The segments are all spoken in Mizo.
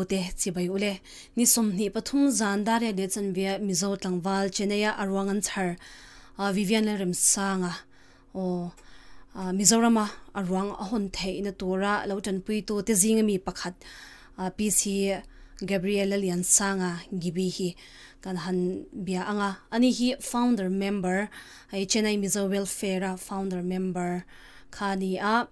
tute chibai ule. Ni 23 zan dariat leh chanve Mizo tlangval Chennai-a a ruang an chhar Vivian Lalremsanga aw Mizorama a ruang a hawn theihna tura lo tanpuitu te zinga mi pakhat PC Gabriel Lalliansanga Gibi hi kan han bia ang a. Ani hi founder member hei Chennai Mizo Welfare-a founder member kha a ni a.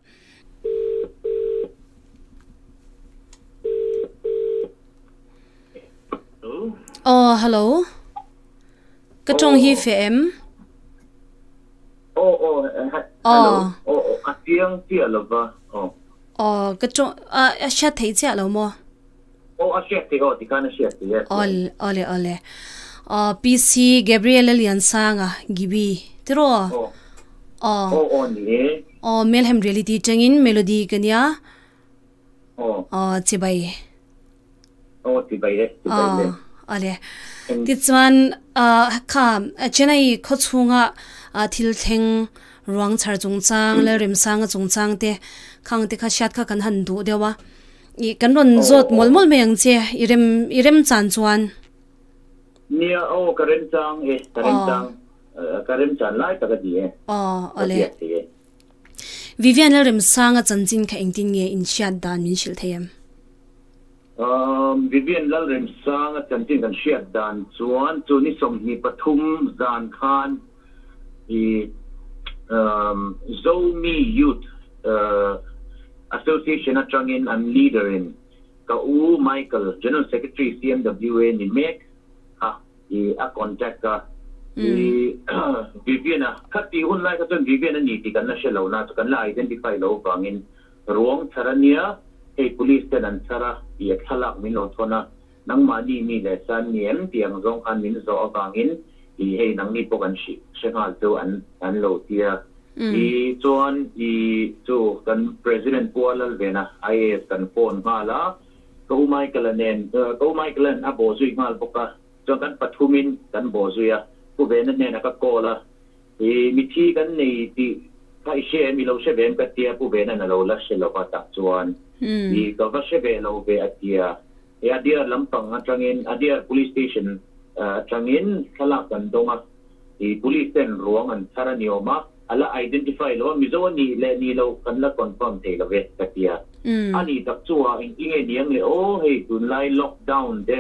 Aw hello ka tawng hi fe em? Aw aw hello aw aw a chiang chiah lova aw. Aw ka tawng a hriat theih chiah lo maw? Aw a hriat theih aw tikhan a hriat theih e. Aw awle awle aw PC Gabriel Liansanga Gibi tiraw? Aw aw aw ni e. Aw Melhem Reality tangin Melody ka nia. Aw. Aw chibai. Aw chibai e chibai le. Aw awle. Tichuan kha Chennai khawchhunga thil thleng ruang chhar chungchang Lalremsanga chungchang te khang te kha hriat kha kan han duh deuh a. I kan rawn zawt mawlh mawlh mai ang che i rem i rem chan chuan. Nia aw ka rem chang e ka rem chang ka rem chan lai tak a ni e. Aw awle. Vivian Lalremsanga chanchin kha engtin nge in hriat dan min hrilh thei em? Vivian Lalremsanga chanchin kan hriat dan chuan chu ni 23 zan khan i Zomi Youth Association atangin an leader in ka u Michael, General Secretary CMWA ni mek kha i a contact a, i Vivian a khati hun lai kha chuan Vivian a ni tih kan la hre lo na chu kan la identify lo vangin ruang chhar a nia, hei police ten an chhar a i a thlalak min lo thawn a, nangmahni mi leh san ni em tih ang zawng khan min zawh avangin i hei nangni pawh kan hre nghal chu an an lo ti a. I chuan i chu kan President Pu Lalvena IAS kan phone nghal a, ka u Michael-a nen ka u Michael-a'n a bawh zui nghal bawk a, chuan kan pathumin kan bawh zui a, Pu Vena hnenah ka call a, i mithi kan nei tih kha i hre em i lo hre ve em ka tia, Pu Vena'n a lo la hre lo va tah chuan i ka va hre ve lo ve a tia. He Adyar lampang atangin Adyar Police Station atangin thlalak kan dawng a, i Police ten ruang an chhar a ni awm a, a la identify lo a, Mizo a nih leh nih loh kan la confirm thei lo ve ka ti a. A nih tak chu a engtin nge ni ang le aw, hei tunlai lockdown te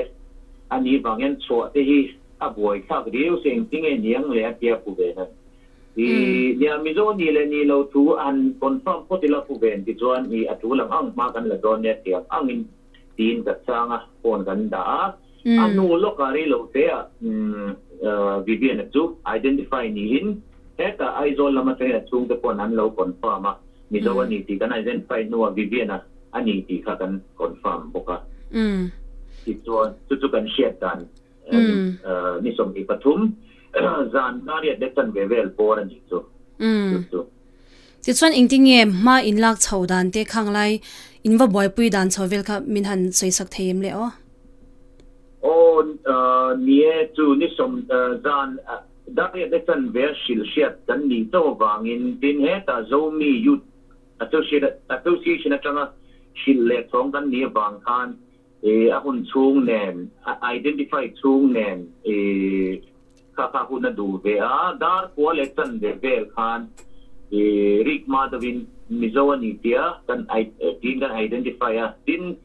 a nih vang hian chhuah te hi a buaithlak riau se engtin nge ni ang le a tia pu ve nan. I nia Mizo a nih leh nih loh thu a han confirm phawt ila pu ven tichuan i a tul ang ang hma kan la dawn nia tiang angin Tiin ka chang a, phone kan dah a. A hnu lawkah rei lo te ah Vivian-a chu identify niin hetah Aizawl lam atangin a chhungte paw'n an lo confirm a, Mizo a ni tih kan identify hnuah Vivian-a a ni tih kha kan confirm bawk a. Tichuan chu chu kan hriat dan ni 23 zan dariat leh chanve vel bawr a nih chu. Chu chu. Tichuan engtin nge hma in lak chho dan te khang lai in va buaipui dan chho vel kha min han sawisak thei em le aw? Aw ni e, chu ni sawm zan dariat te chanve a hrilh hriat kan nih chauh avangin tin hetah Zomi Youth Association atanga hrilh leh chhawng kan nih avang khan a hun chhung nen identify chhung nen Kha kha hun a duh ve a, dar kua leh chanve vel khan i rik hma deuhin Mizo a ni tia kan tiin kan identify a, tin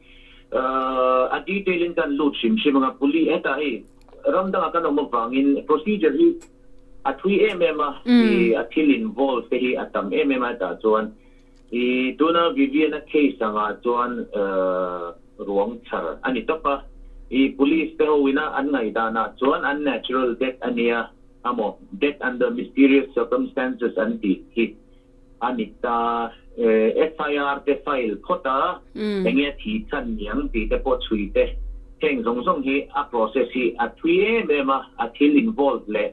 a detail in kan lut hrim hrim ang a, police hetah hei ram dangah kan awm avangin procedure hi a thui em em a, i a thil involve te hi a tam em em a hetah chuan i tuna Vivian-a case angah chuan ruang chhar a ni tawp a, i police te ho ina an ngaihdanah chuan unnatural death a nia amaw death under mysterious circumstances an tih hi a ni ta. FIR te file phawt a, enge a thih chhan niang tih te pawh chhui te, heng zawng zawng hi a process hi a thui em em a, a thil involve leh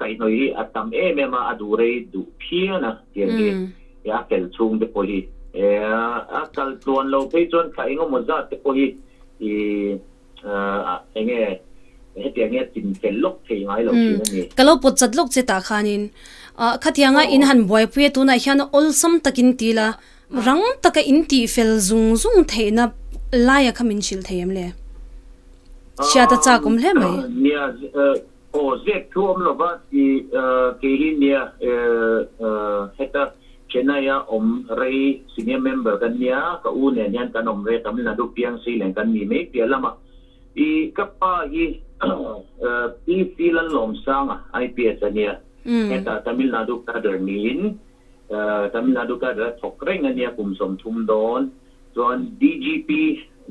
kaihhnawih hi a tam em em a, a duh rei duh phian a tiang hi a fel chhung te pawh hi a kal tluan lo phei chuan thla eng emaw zat te pawh hi i eng nge hetiang hi a chin fel lawk thei ngai lo thin a ni. Ka lo pawt chat lawk che tah khanin khatianga in han buaipui a tunah hian awlsam takin ti la rang taka in tih fel zung zung theihna laia kha min hrilh thei em le? Hriat a chak awm hle mai. Nia, aw zep thu awm lova i kei hi nia heta Chennai a awm rei senior member kan nia, ka u nen hian kan awm rei a, Tamil Nadu piang sei len kan ni mai piah lama i ka pa hi PC Lallawmsanga IPS a nia, heta Tamil Nadu cadre niin Tamil Nadu cadre a thawk reng a nia kum 30 dawn. Chuan DGP,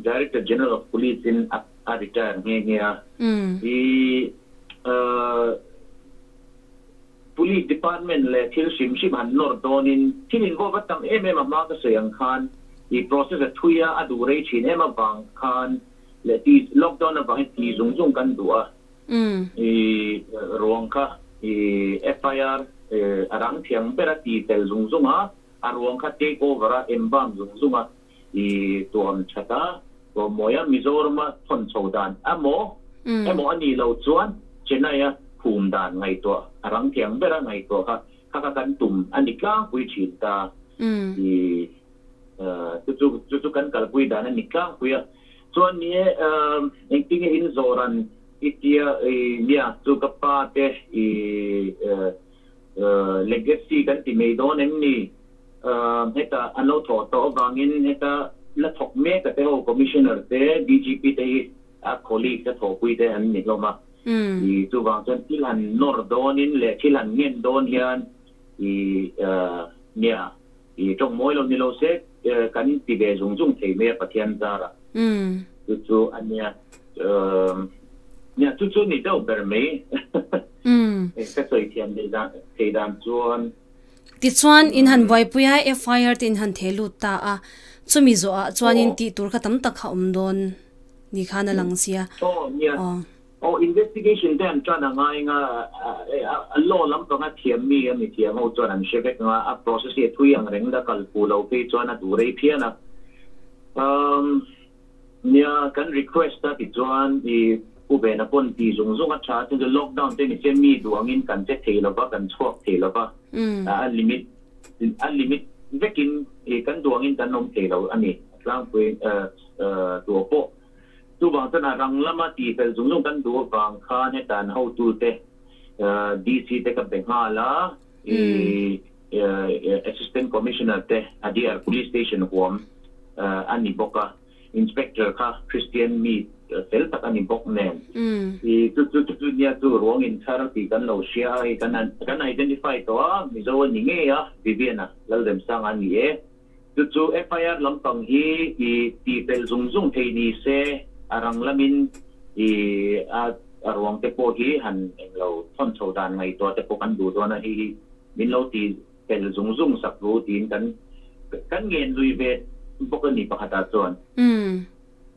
Director General of Police, in a a retire nghe nghe a. I Police Department leh thil hrim hrim han nawr dawnin thil involve a tam em em a hma ka sawi ang khan i process a thui a, a duh rei thin em avang khan leh ti lockdown avangin ti zung zung kan duh a. I ruang kha i FIR a rang thiang ber a ti fel zung zung a. A ruang kha take over a embalm zung zung a i tuam that a, tuam mawi a Mizoram a thawn chho dan emaw emaw a nih loh chuan Chennai a phum dan ngaihtuah a rang thiang ber a ngaihtuah kha kha kha kan tum a ni tlangpui thin ta i chu chu chu chu kan kalpui dan a ni tlangpui a. Chuan ni e engtinge in zawran i tia i nia chu ka pa te i Legacy kan ti mai dawn em ni? Heta an lo thawh tawh avangin heta la thawk mek a te ho Commissioner te, DGP te hi a colleagues a thawhpui te an ni hlawm a. I chuvang chuan thil han nawr dawnin leh thil han ngen dawn hian i nia i tawng mawi lo ni lo se kan ti ve zung zung thei mai a Pathian zarah. Chu chu a nia nia chu chu ni deuh ber mai. Ka sawi thiam thei dan chuan. Tichuan, in han buaipui a, FIR te in han theh lut ta a, chumi zawhah chuan in tih tur kha tam tak kha awm dawn ni khan a lang sia. Aw nia, aw investigation te an tan a ngai nga, a law lampanga thiam mi a mi thiam ho chuan an hre vek nga, a process hi a thui ang reng la kal fu lo phei chuan a duh rei phian a. Nia, kan request a tichuan i Pu Vena pawn ti zung zung a tha chuan chu lockdown te ni se mi duh angin kan che thei lova, kan chhuak thei lova, a limit a limit vekin i kan duh angin kan awm thei lo a ni a tlangpui duh pawh. Chuvang chuan a rang lama ti fel zung zung kan duh avang khan heta an hotute DC te ka be nghal a, i Assistant Commissioner te Adyar Police Station huam a ni bawk a, Inspector kha Christian mi fel tak a ni bawk nen. I chu chu chu chu nia chu ruang inchhar tih kan lo hria a, hei kan kan identify tawh a, Mizo a ni ngei a, Vivian-a Lalremsanga a ni e. Chu chu FIR lampang hi i ti fel zung zung thei ni se, a rang lamin i a a ruang te pawh hi han englo thawn chho dan ngaihtuah te pawh kan duh dawn a, hei hi min lo ti fel zung zung sak ru tiin kan kan ngen lui ve bawk a ni pakhatah chuan.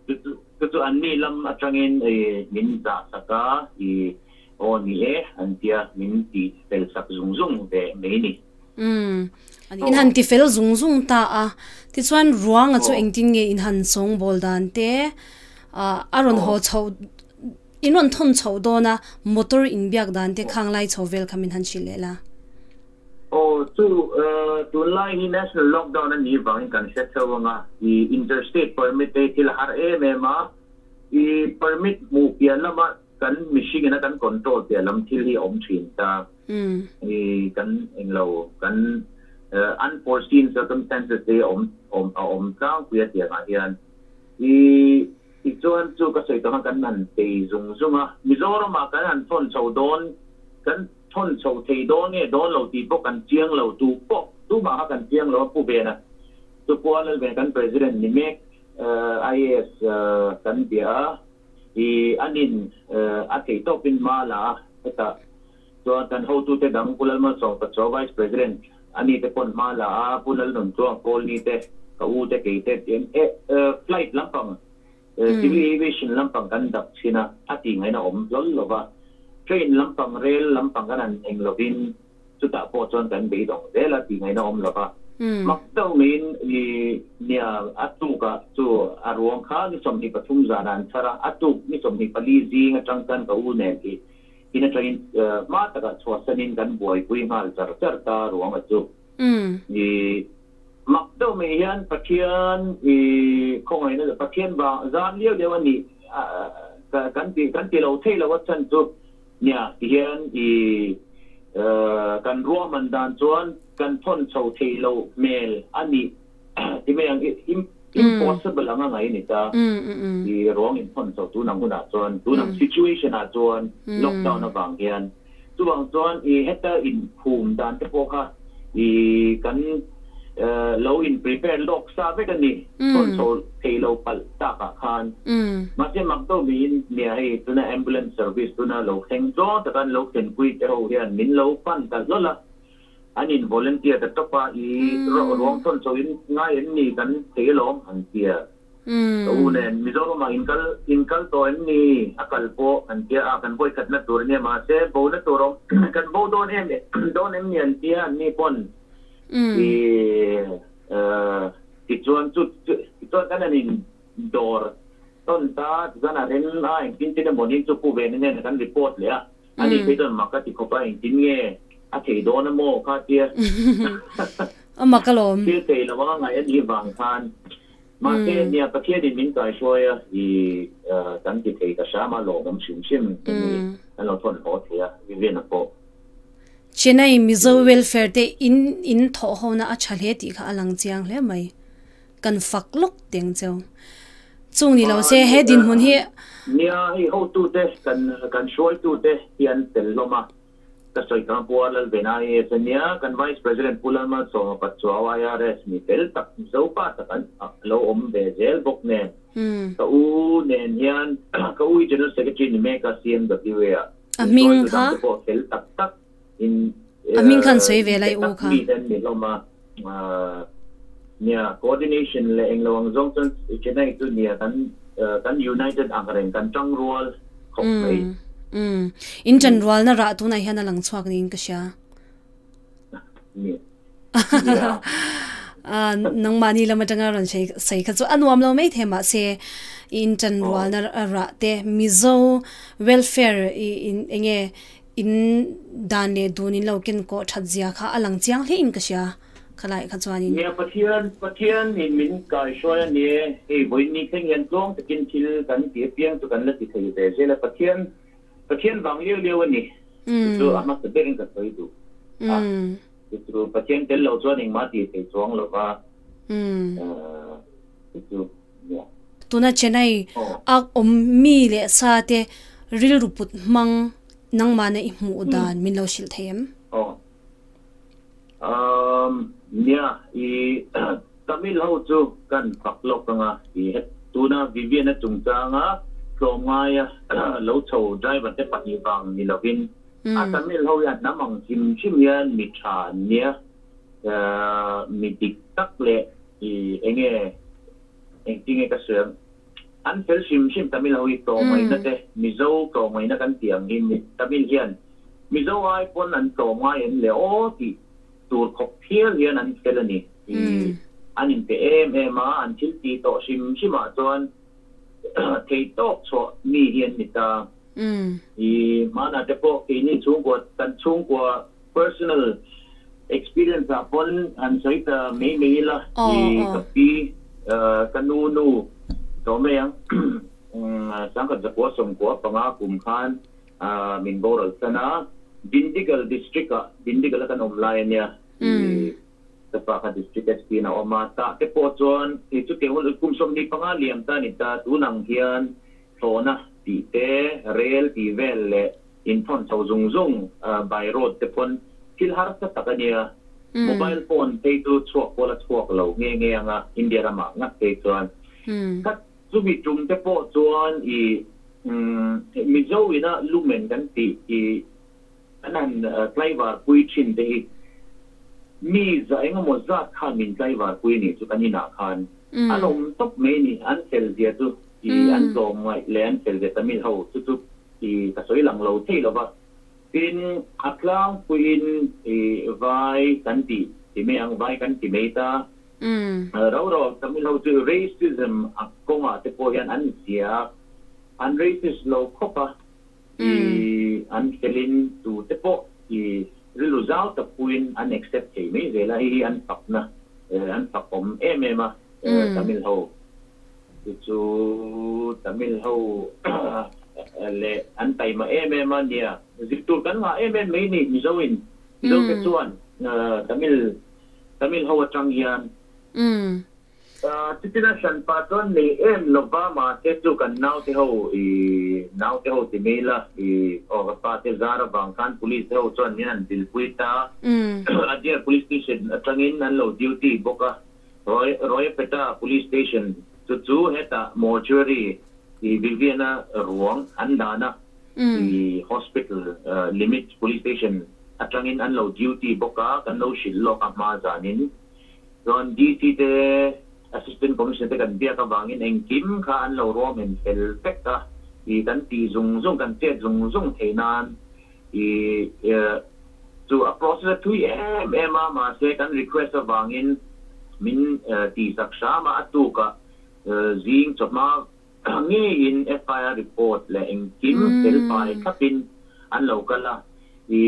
Chu chu chu chu an ni lam atangin i min zah sak a, i aw ni e an tia min ti fel sak zung zung ve mai ni. Umm. In han ti fel zung zung ta a. Tichuan ruanga chu engtin nge in han sawng bawl dan te a rawn haw chhoh in rawn thawn chhoh dawn a motor in biak dan te khang lai chho vel kha min han hrilh leh la. Aw chu tunlai hi national lockdown a nih vangin kan hre theuh ang a, i interstate permit te hi thil a har em em a, i permit hmuh piah lama kan mihring ina kan control piah lam thil hi a awm thin ta. I kan englo kan unforeseen circumstances te awm awm a awm tlangpui a tiangah hian i tichuan chu ka sawi tawh khan kan han tei zung zung a, Mizoramah kan han thawn chho dawn kan thawn chho thei dawn nge dawn lo tih pawh kan chiang lo tu pawh tumah kha kan chiang lo a Pu Vena chu Pu Lalvena kan President ni mek IAS kan bia a i anin a theih tawpin hma la a hetah Chuan kan hotute dang Pu Lalmalsawm Pachuau Vice President a ni te pawn hma la a, Pu Lalnunchuang Paul ni te, ka u te kei te tiin e flight lampang civil aviation lampang kan dap thin a, a tih ngaihna awm hlawl lo va. Train lampang rel lampang kan han eng lovin chutah pawh chuan kan beidawng zel a tih ngaihna awm lo va. Mak deuh maiin i nia a tukah chu a ruang kha ni 23 zanah an chhar a, a tuk ni 24 zing atang khan ka u nen i In atangin hma takah chhuahsanin kan buaipui nghal char char ta ruang a chu. I Mak deuh mai hian Pathian i khawngaihna leh Pathian vang zar liau liau a nih kan ti kan ti lo thei lo a chhan chu nia tihian i kan ruahman dan chuan kan thawn chho thei lo hmel a nih ti mai ang impossible anga ngaih a ni ta. I ruang in thawn chho tun ang hunah chuan tun ang situation ah chuan lockdown avang hian Chuvang chuan i heta inphum dan te pawh kha i kan lo in prepare lawk sa vek a ni. Thawn chho thei lo palh takah khan. Mahse mak deuh miin nia hei tuna ambulance service tuna lo thleng zawng taka an lo thlenpui te ho hian min lo pan ta hlawl a. An in volunteer ta tawp a, i ruang thawn chho in ngai em ni kan thei alawm an tia. Ka u nen Mizoram ah in kal in kal tawh em ni? A kal pawh an tia a, kan vawi khatna tur ania mahse bona tur awm kan bo dawn em dawn em ni an tia an ni pawn i tichuan chu tichuan kan han in dawr tawn ta tichuan a rem a engtin tin emaw ni chu Pu Vena nen kan report leh a ani phei chuan mak a ti khawp a engtin nge a thei dawn emaw kha tia A mak alawm. Thil thei lo anga ngaih a nih vang khan Mahse, nia Pathianin min kaihruai a, i kan ti thei ta hram a, lawmawm hrim hrim i ni, kan lo thawn haw thei a, Vivian-a pawh. Chennai Mizo Welfare te in in thawh hona a tha hle tih kha a lang chiang hle mai. Kan fak lawk teng cheu. Chung ni lo se he dinhmun hi. Nia, hei hotute kan kan hruaitute hi an tel hlawm a. Ka sawi kang Pu Lal Vena IAS a nia, kan Vice President Pu Lalmalsawma Patchuau IRS mi fel tak Mizo pa tak an lo awm ve zel bawk nen. Ka u nen hian ka u hi General Secretary ni mek a CMWA ah. A hming kha? Te pawh fel tak tak in A hming khan sawi ve lai u kha. Mi te an ni hlawm a. Nia coordination leh englo ang zawng chuan Chennai chu nia kan kan united ang reng kan tangrual khawp mai. Umm in tanrualna rah tunah hian a lang chhuak niin ka hria. Nia. Nangmahni lam atanga rawn sawi sawi kha chu a nuam lo mai thei mahse in tanrualna rah te Mizo welfare i in enge In dan leh dun in lo ken kawh that zia kha a lang chiang hle in ka hria khalai kha chuanin. Nia Pathian, Pathian in min kaihruai a ni e, hei vawiin ni thleng hian tluang takin thil kan ti apiang chu kan la ti thei ve zel a, Pathian, Pathian vang liau liau a ni, chu chu a hmasa berin ka sawi duh a, chu chu Pathian tel lo chuan engmah tih thei chuang lo va, chu chu nia. Tuna Chennai a awm mi leh sa te rilru put hmang Nangmahna i hmuh dan min lo hrilh thei em? Aw. Umm, nia, i Tamil ho chu kan fak lawk anga, i het tuna Vivian-a chungchanga tlawmngaia lo chho driver te pahnih vang ni lovin a Tamil ho hi a hnam ang hrim hrim hian mi tha an nia, mi dik tak leh i enge engtinge ka sawi ang. An fel hrim hrim Tamil ho hi tlawmngaihna te Mizo tlawmngaihna kan tih ang hi Tamil hian Mizo ai pawn an tlawmngai em le aw tih tur khawp phial hian an fel a ni i an inpe em em a an thil tih tawh hrim hrim ah chuan thei tawk chhuah mi hi an ni ta i hmanah te pawh keini chhungkua kan chhungkua personal experience ah pawn han sawi ta mai mai ila i ka pi ka nu nu tawh mai ang sangkhat zakua sawmkua panga kum khan min boral san a Dindigal district ah Dindigal a kan awm lai ania i ka pa kha district SP in a awm a tah te pawh chuan i chutiang hun kum 25 liam ta ni ta tun ang hian thlawhna tih te rel tih vel leh Inthawn chho zung zung by road te pawn thil harsa tak a nia. Mobile phone phei chu chhuak pawh la chhuak lo nge nge anga India ramah ngat phei chuan. Kha chumi tum te pawh chuan i Mizo ina lumen kan tih i kan han tlaivar pui thin te hi mi za engemaw zat khan min tlaivar pui nih chu kan inah khan an awm tawp mai a ni. An fel zia chu i an tlawm ngaih leh an fel zia Tamil ho chu chu I ka sawi lang lo thei lo va. Tin, a tlangpuiin i vai kan ti ti mai ang, vai kan ti mai ta. Rau rau Tamil ho chu racism a kawngah te pawh hian an zia a, an racist lo khawp a, i an felin tu te pawh i rilru zau tak puiin an accept thei mai zel a, hei hi an fakna An fak awm em em a Tamil ho chu chu Tamil ho leh an taima em em a nia zir tur kan ngah em em mai ni Mizo in Mizo te chuan Tamil Tamil ho atang hian Chutina hranpa chuan nei em lova mahse chu kan naute ho i naute ho ti mai la i aw ka pa te zar avang khan police te ho chuan min han dilpui ta Adyar police station atangin an lo duty bawk a Roy Royapeta police station chu chu hetah mortuary i Viviana ruang an dana i hospital limit police station atangin an lo duty bawk a kan lo hrilh lawk a hma zanin. Chuan DC te Assistant Commissioner te kan biak avangin engkim kha an lo ruahman fel vek a, i kan tih zung zung, kan chet zung zung theih nan i chu a process a thui em em a, mahse kan request avangin min tihsak hram a, a tukah zing chawhma ngeiin FIR report leh engkim fel fai thlapin an lo kal a, i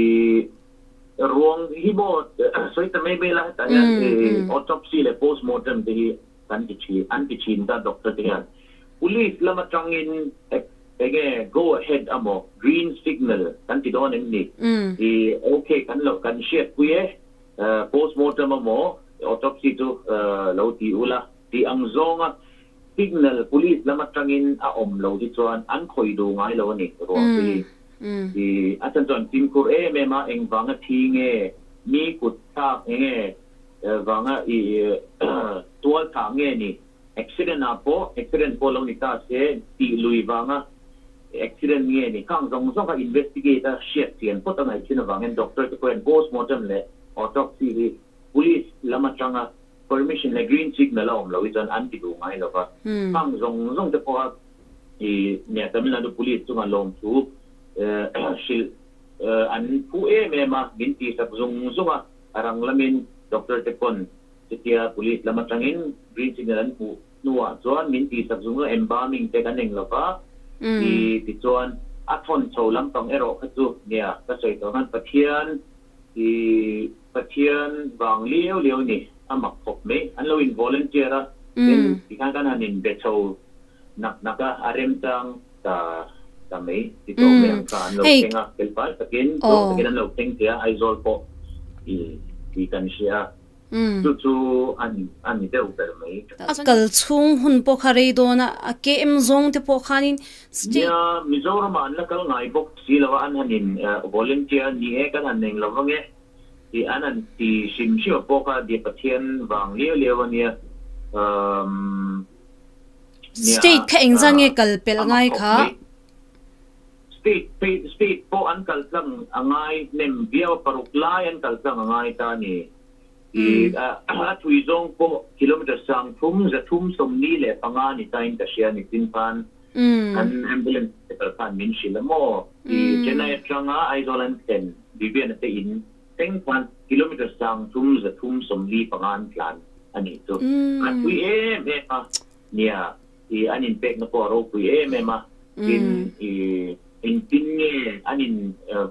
ruang hi maw sawi ta mai mai la hetah hian autopsy leh postmortem te hi kan ti thin an ti thin ta doctor te hian police lam atangin enge go ahead amaw green signal kan ti dawn em ni i okay kan lo kan hriatpui e postmortem amaw autopsy chu lo ti ula tih ang zawnga Signal police lam atangin a awm lo hi chuan an khawih duh ngai lo a ni ruang te hi. I a chan chuan fimkhur em em a engvanga thi nge mi kut thlak enge vanga i tual thah nge ni accident ah pawh accident pawh lo ni ta se tih lui vanga accident nge ni khang zawng zawng kha investigate a hriat chian phawt a ngaih thin avangin doctor te pawh hian postmortem leh autopsy hi police lam atanga Permission leh green signal a awm lo hi chuan an ti duh ngai lo va. Khang zawng zawng te pawha i nia Tamil Nadu Police chunga lawmthu hrilh an phu em em a, min tihsak zung zung a, a rang lamin doctor te pawn chutia police lam atangin green signal an hmuh hnuah chuan min tihsak zung zung a, embalming te kan eng lo va, i tichuan a thawn chho lampang erawh kha chu nia ka sawi tawh khan Pathian I Pathian vang liau liau ni a mak khawp mai. An lo in volunteer a, tin tikhan kan han in be chho nak nak a, a remchang ta ta mai ti tawh mai ang kha an lo thleng a, felfai takin tluang takin an lo thleng thei a, Aizawl pawh i ti kan hria a, chu chu a ni a ni deuh ber mai. A kal chhung hun pawh kha rei dawn a, a KM zawng te pawh khanin state. Nia, Mizoramah an la kal ngai bawk si lo a, an han in volunteer a ni e, kan han eng lo vang e tih an han ti hrim hrim a pawh kha dia Pathian vang liau liau a nia. Umm nia State kha engzah nge kal pelh a mak ngai khawp kha? mai. State phei state pawh an kal tlang a ngai hnem viau a, paruk lai an kal tlang a ngai ta a ni. I a thui zawng pawh kilometer 345 ni tain ka hria ni tin khan kan ambulance driver khan min hrilh a maw i Chennai atanga Aizawl an thlen Vivian-a te in thleng khan kilometer 3345 an tlan a nih chu. A thui em em a nia i an inpekna pawh a ropui em em a tin i engtin nge an in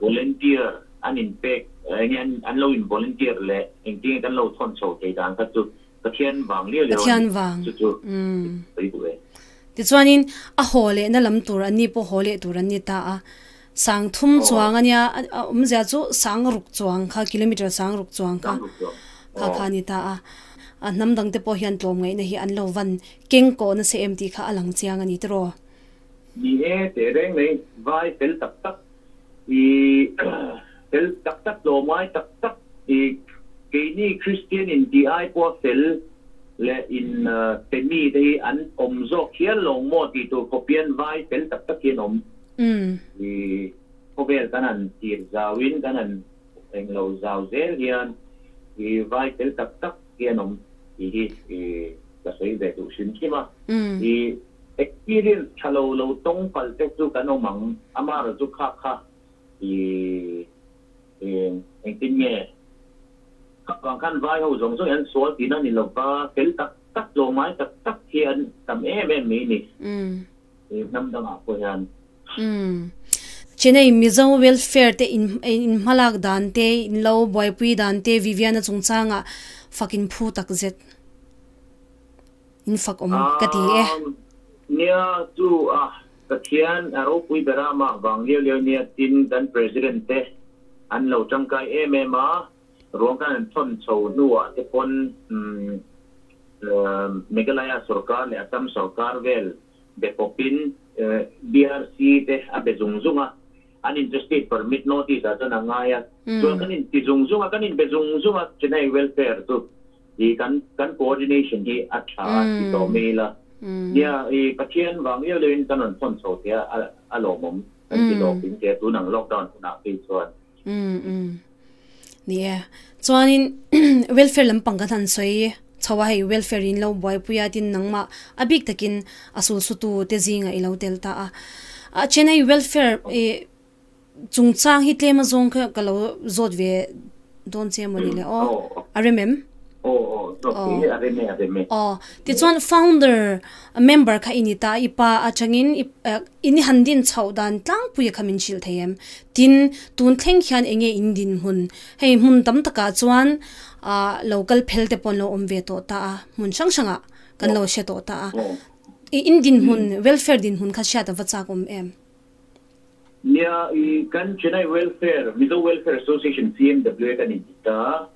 volunteer an inpek enge an lo in volunteer leh engtin nge kan lo thawn chho thei dan kha chu Pathian vang liau liau a Pathian ni vang chu chu sawi duh e. Tichuanin a haw lehna lam tur an ni pawh haw leh tur an ni ta a, 3000 chuang a nia a awmzia chu 6000 chuang kha kilometer 6000 chuang kha kha kha a ni ta a, a hnam dangte pawh hian tlawmngaihna hi an lo van Keng kawh nasa em tih kha a lang chiang a ni tiraw? Ni e, teh reng mai, vai fel tak tak i fel tak tak tlawmngai tak tak i keini Kristian in tih ai pawha fel leh in pe mi te hi an awm zawk hial lo maw tih tur khawp hian vai fel tak tak hi an awm. I khawvel kan han tir zau in kan han englo zau zel hian i vai fel tak tak hi an awm tih hi i ka sawi ve duh hrim hrim a. I experience tha lo lo tawng palh te chu kan awm ang, amaherawh chu kha kha i engtin nge kha vang khan vai ho zawng zawng hi an sual tihna ni lova fel tak tak tlawmngai tak tak hi an tam em em mai ni i hnam dangah pawh hian. Chennai Mizo Welfare te in in hmalak dan te in lo buaipui dan te Viviana chungchangah fak in phu tak zet. In fak awm ka ti e. Nia chu a Pathian a ropui ber a, amah vang liau liau nia tin kan President te an lo tangkai em em a, ruang kan an thawn chho hnuah te pawn Meghalaya sorkar leh Assam sorkar vel be pawpin BRC te a be zung zung a, an interstate permit notice ah chuan a ngai a, chuan kan inti zung zung a, kan inbe zung zung a Chennai welfare chu. I kan kan coordination hi a tha a ti tawh mai ila. Nia, i Pathian vang liau liauin kan rawn phone chho thei a, a lawmawm kan ti lawk in tia tun ang lockdown hunah phei chuan. Ni e. Chuanin welfare lampang kan han sawi chho a, hei welfare in lo buaipui a tin nangmah a bik takin a sulsutu te zingah i lo tel ta a. A Chennai welfare i Chungchang hi tlem azawng kha ka lo zawt ve dawn che mawni le aw. A rem em? Aw aw zawt ve a rem e a rem e. Aw tichuan founder member kha i ni ta i pa atangin i ni han din chhoh dan tlangpui kha min hrilh thei em? Tin tun thleng hian enge in dinhmun hei hmun tam takah chuan lo kal phel te pawh an lo awm ve tawh ta a hmun hrang hrangah kan lo hre tawh ta a. I in dinhmun welfare dinhmun kha hriat a va chak awm em? Nia, i kan Chennai Welfare, Mizo Welfare Association, CMWA kan inti ta.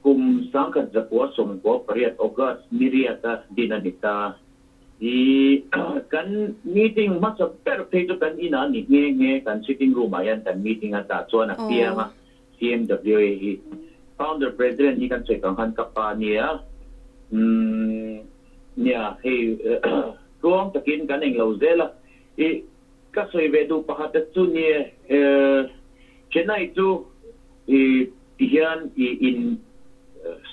Kum 1998 August ni riata din a ni ta. I kan meeting hmasa ber phei chu kan inah a ni nghe nghe, kan sitting room ah hian kan meeting a tah chuan a piang a, CMWA hi Founder President hi kan sawi tawh ang khan ka pa nia. Umm nia, hei tluang takin kan englo zel a, i Ka sawi ve duh pakhat te chu nie Chennai chu i ti hian i in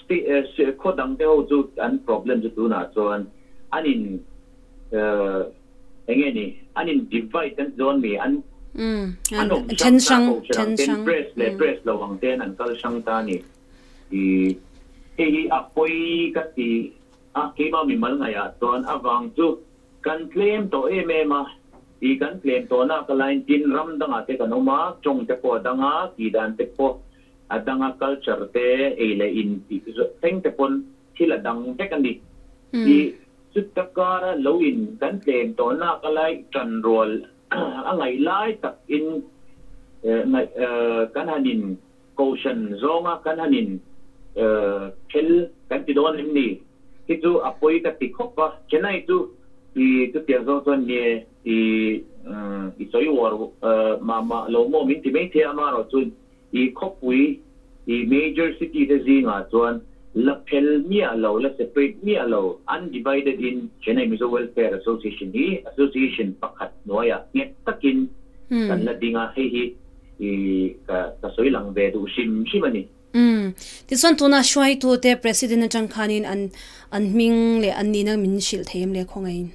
state khaw dang te ho chu an problem chu tunah chuan an in enge ni an in divide kan ti dawn mi an an awm hrang ta kohhran ang ten press leh press lo ang ten an kal hrang ta ni i hei hi a pawi ka ti a keimah mimal ngaihah chuan avang chu Kan tlem tawh em em a, i kan tlem tawh nak alaiin tin ram dangah te kan awm a, tawng te pawh a dang a, tih dan te pawh a dang a, culture te, ei leh in tih thleng te pawn thil a dang vek a ni. I chuta kara lo in kan tlem tawh nak alai tan rual a ngaih lai tak in ngaih kan han in kohhran zawnga kan han in phel kan ti dawn em ni? Hi chu a pawi ka ti khawp a, Chennai chu i chutiang zawng chuan nie i i sawi uar mah mah lo maw min ti mai thei a, amaherawhchu i khawpui i major city te zingah chuan la phel miah lo, la separate miah lo, undivided in Chennai Mizo Welfare Association hi association pakhat hnuaiah nghet takin kan la ding a, hei hi i ka sawi lang ve duh hrim hrim a ni. Umm. Tichuan tuna hruaitute President atang khanin an an hming leh an nihna min hrilh thei em le khawngaihin?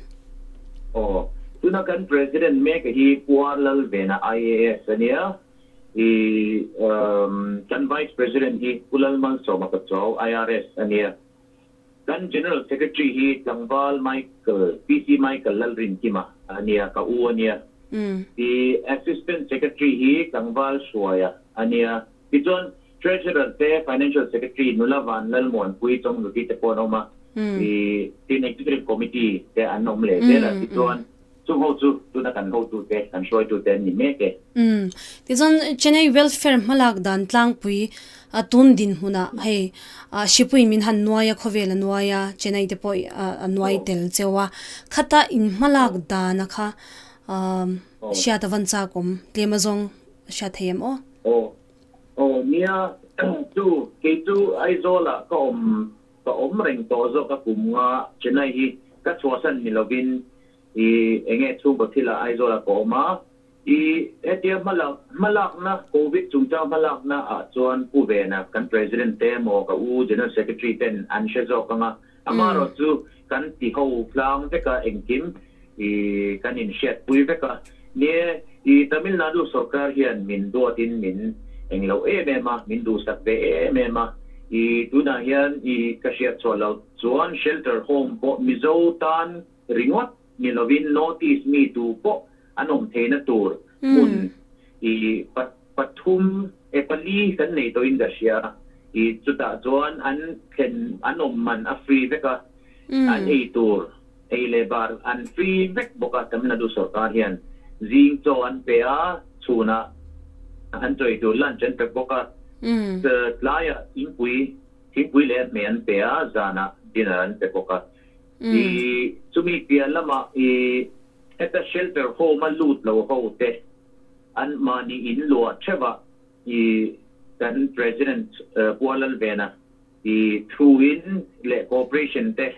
Aw. Tuna kan President mek hi Pu R Lalvena IAS a nia. I umm kan Vice President hi Pu Lalmalsawma Pachuau IRS a nia. Kan General Secretary hi Tlangval Michael, PC Michael Lalrinkima a nia, ka u a nia. I Assistant Secretary hi Tlangval Hruaia a nia. Tichuan, Treasurer te, Financial Secretary Nula Van Lalmuanpui Chawngnuti te pawh an awm a, i tin Executive Committee te an awm leh zel a, tichuan chung ho chu tuna kan hotute, kan hruaitute an ni mek e. Tichuan, Chennai Welfare hmalak dan tlangpui tun dinhmunah hei Hripui min han nuai a, khawvel a nuai a, Chennai te pawh a nuai tel cheu a, khata in hmalak dana kha hriat a van chak awm tlem azawng hriat thei em aw? Aw aw nia chu kei chu Aizawl ah ka awm ka awm reng tawh zawk a kum nga Chennai hi ka chhuahsan ni lovin i enge chhungkaw thil ah Aizawl ah ka awm a i hetia hmalak hmalakna Covid chungchang hmalakna ah chuan Pu Vena kan President te emaw ka u General Secretary ten an hre zawk anga amaherawh chu kan ti ho hlang vek a engkim i kan inhriatpui vek a. Nie, i Tamil Nadu sorkar hian min duatin min englo em em a, min duhsak ve em em a. I tunah hian i ka hriat chhuah loh chuan shelter home pawh Mizo tan ringawt ni lovin North East mi tu pawh an awm theihna tur hmun i pathum e pali kan nei tawhin ka hria. I chutah chuan an thlen an awm man a free vek a. An ei tur, ei leh bar an free vek bawk a, Tamil Nadu sorkar hian zing chaw an pe a, chhunah an chaw ei tur lunch an pe bawk a, tlaiah thingpui, thingpui leh a hmeh an pe a, zanah dinner an pe bawk a. I chumi piah lamah i heta shelter home a lut lo ho te an mahni in luah theuhah i kan President Pu Lalvena i thu in leh cooperation te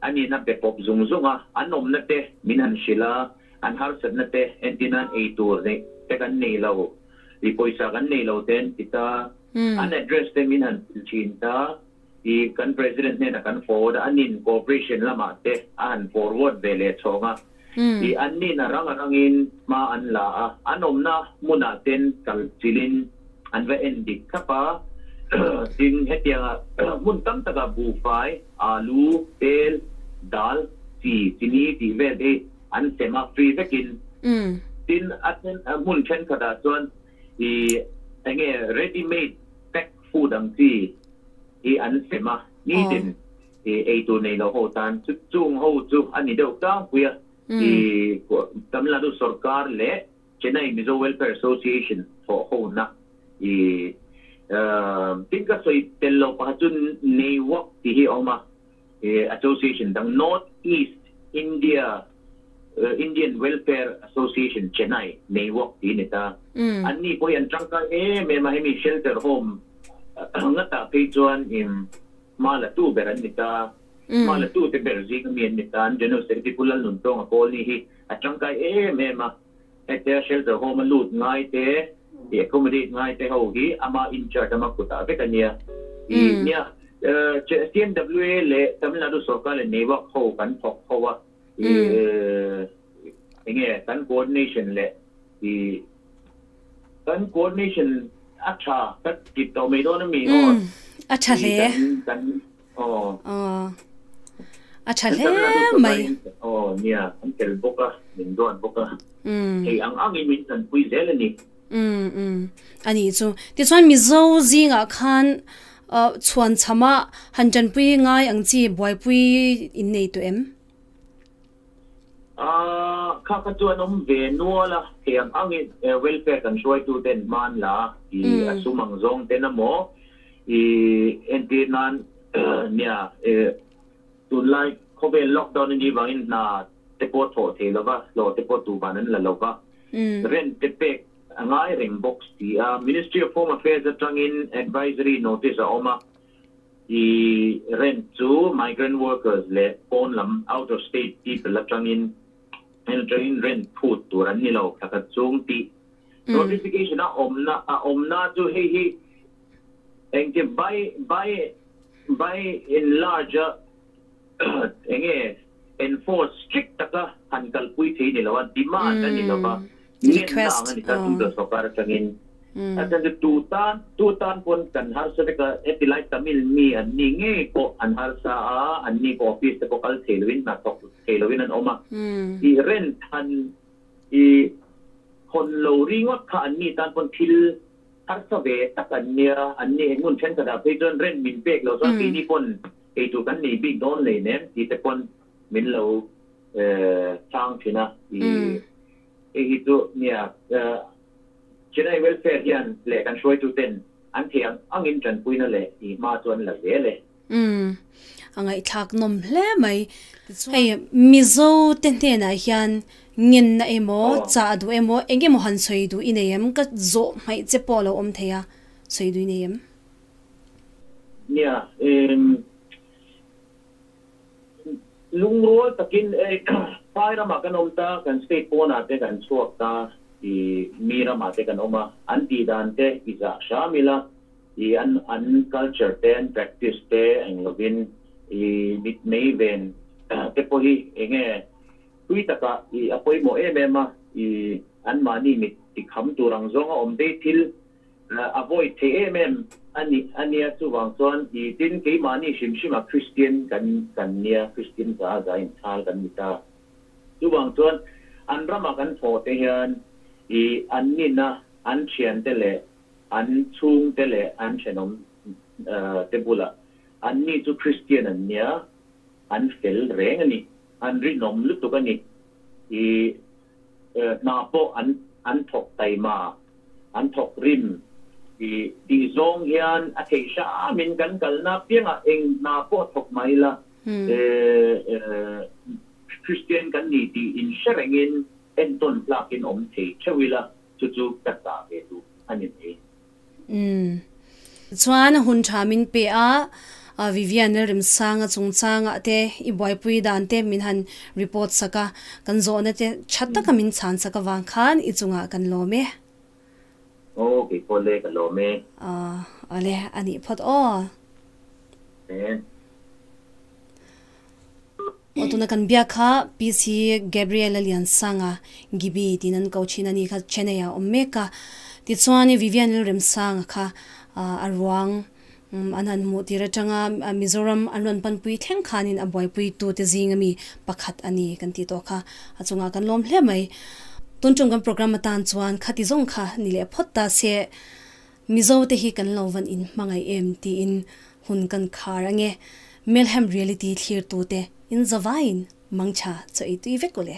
an in a be pawp zung zung a, an awmna te min han hrilh a, an harsatna te entir nan ei tur neih te kan nei lo, i pawisa kan nei lo te an ti ta, an address te min han hrilh thin ta, i kan President hnenah kan forward a, an in cooperation lamah te a han forward ve leh chhawng a, i an nin a rang a rangin hma an la a, an awmna hmunah ten kal chilhin an va en dik thlap a, tin hetianga hmun tam takah buhfai, alu, tel, dal, chi, chini tih vel te hi an sem a free vekin. Tin a then hmun thenkhatah chuan i enge ready made pack food ang chi hi an sem a, nitin i ei tur nei lo ho tan chu chung ho chu a ni deuh tlangpui a, i Tamil Nadu sorkar leh Chennai Mizo Welfare Association thawh ho na i tin ka sawi tel lo pakhat chu NEIWAC tih hi a awm a, i association dang North East India Indian Welfare Association Chennai NEIWAC tih a ni ta. Anni pawh hi an tangkai em em a, hemi shelter home ngatah phei chuan i hma la tu ber an ni ta. Hma la tu te ber zing ami an ni ta. An General Secretary Pu Lalnuntawnga Kawlni hi a tangkai em em a. Hetia shelter home a lut ngai te, i accommodate ngai te ho hi ama in charge ama kutah vek a nia. I nia CMWA leh Tamil Nadu sorkar leh NEWAC ho kan thawk ho a, i enge kan coordination leh i kan coordination a tha ka ti tawh mai dawn ami aw. A tha hle. Kan Aw. Aw. A tha hle mai. Aw nia, an tel bawk a, min duat bawk a. Hei ang angin min tanpui zel a ni. Umm umm. A nih chu. Tichuan Mizo zingah khan chhuan chhama han tanpui ngai ang chi buaipui in nei tawh em? Aaa kha kha chu an awm ve nual a, thei ang angin welfare kan hruaitu ten hman la i a sum ang zawng ten emaw i entir nan nia tunlai khawvel lockdown a nih vangin hna te pawh thawh thei lova, hlawh te pawh tuman an la lova, rent te pek a ngai reng bawk si a, Ministry of Home Affairs atangin advisory notice a awm a. I rent chu migrant workers leh pawn lam, out of state people, atangin atangin rent phut tur an ni lo thla khat chung tih notification a awmna a awmna chu hei hi engti by by by in large a enge enforce strict taka han kalpui thei ni lo a, demand a ni lo va, ngenna ang a ni ta central sorkar atangin. A chhan chu tu tan tu tan pawn kan harsa vek a, heti lai Tamil mi an ni ngei pawh an harsa a, an ni pawh office te pawh kal thei loin hna thawk thei loin an awm a. I rent han i hawn lo ringawt kha an ni tan pawn thil harsa ve tak an nia, an ni hmun thenkhatah phei chuan rent min pek lo chuan keini pawn eitur kan nei bik dawn lei nem tih te pawn min lo chang thin a. I hei hi chu nia Chennai Welfare hian leh kan hruaitu ten an thei ang angin tanpuina leh i hma chu an la zel e. Umm a ngaihthlak nawm hle mai. Hei Mizo te hnenah hian ngenna emaw chah duh emaw eng emaw han sawi duh i nei em? Ka zawh hmaih che pawh a lo awm thei a, sawi duh i nei em? Nia, Lungrual takin phai ramah kan awm ta, kan state pawnah te kan chhuak ta, i mi ramah te kan awm a, an tih dan te i zah hram ila, i an an culture te an practice te eng lovin i mitmei ven te pawh hi enge tui takah i a pawimawh em em a, i anmahni mit tikham tur ang zawnga awm te hi thil Avoid theih em em a ni a nia chuvang chuan i tin keimahni hrim hrim a Kristian kan kan nia Kristian za za in chhal kan ni ta chuvang chuan an rama kan thawh te hian i an nina an thian te leh an chhung te leh an thenawm te bulah an ni chu Kristian an nia. an fel reng a ni, an rinawm lutuk a ni. I hna pawh an an thawk taima, an thawk rim i tih zawng hian a theih hramin kan kalna apiangah eng hna pawh thawk mah ila Kristian kan ni tih inhre rengin entawn tlakin awm thei theuh ila chu chu ka chah ve duh a ni mai. Umm. Chuan hun tha min pe a, Vivian Lalremsanga chungchangah te i buaipui dan te min han report sak a, kan zawhna te tha taka min chhan sak avang khan i chungah kan lawm e. Aw kei pawh le ka lawm e. Aw awle a nih phawt aw. Amen. Aw tuna kan biak kha PC Gabriel-a Liansanga Gibi tiin an ko thin a ni kha Chennai ah a awm mek a. Tichuan Vivian Lalremsanga kha a ruang an han hmuh tir atanga Mizoram an rawn panpui thleng khanin a buaipuitu te zing ami pakhat a ni kan tih tawh kha a chungah kan lawm hle mai. Tun tum kan program atan chuan khati zawng kha ni leh phawt ta se Mizo te hi kan lo van in hmangaih em tiin hun kan khar ange. Melhem Reality thlir tute in zavaiin mangtha chaw ei tui vek u le.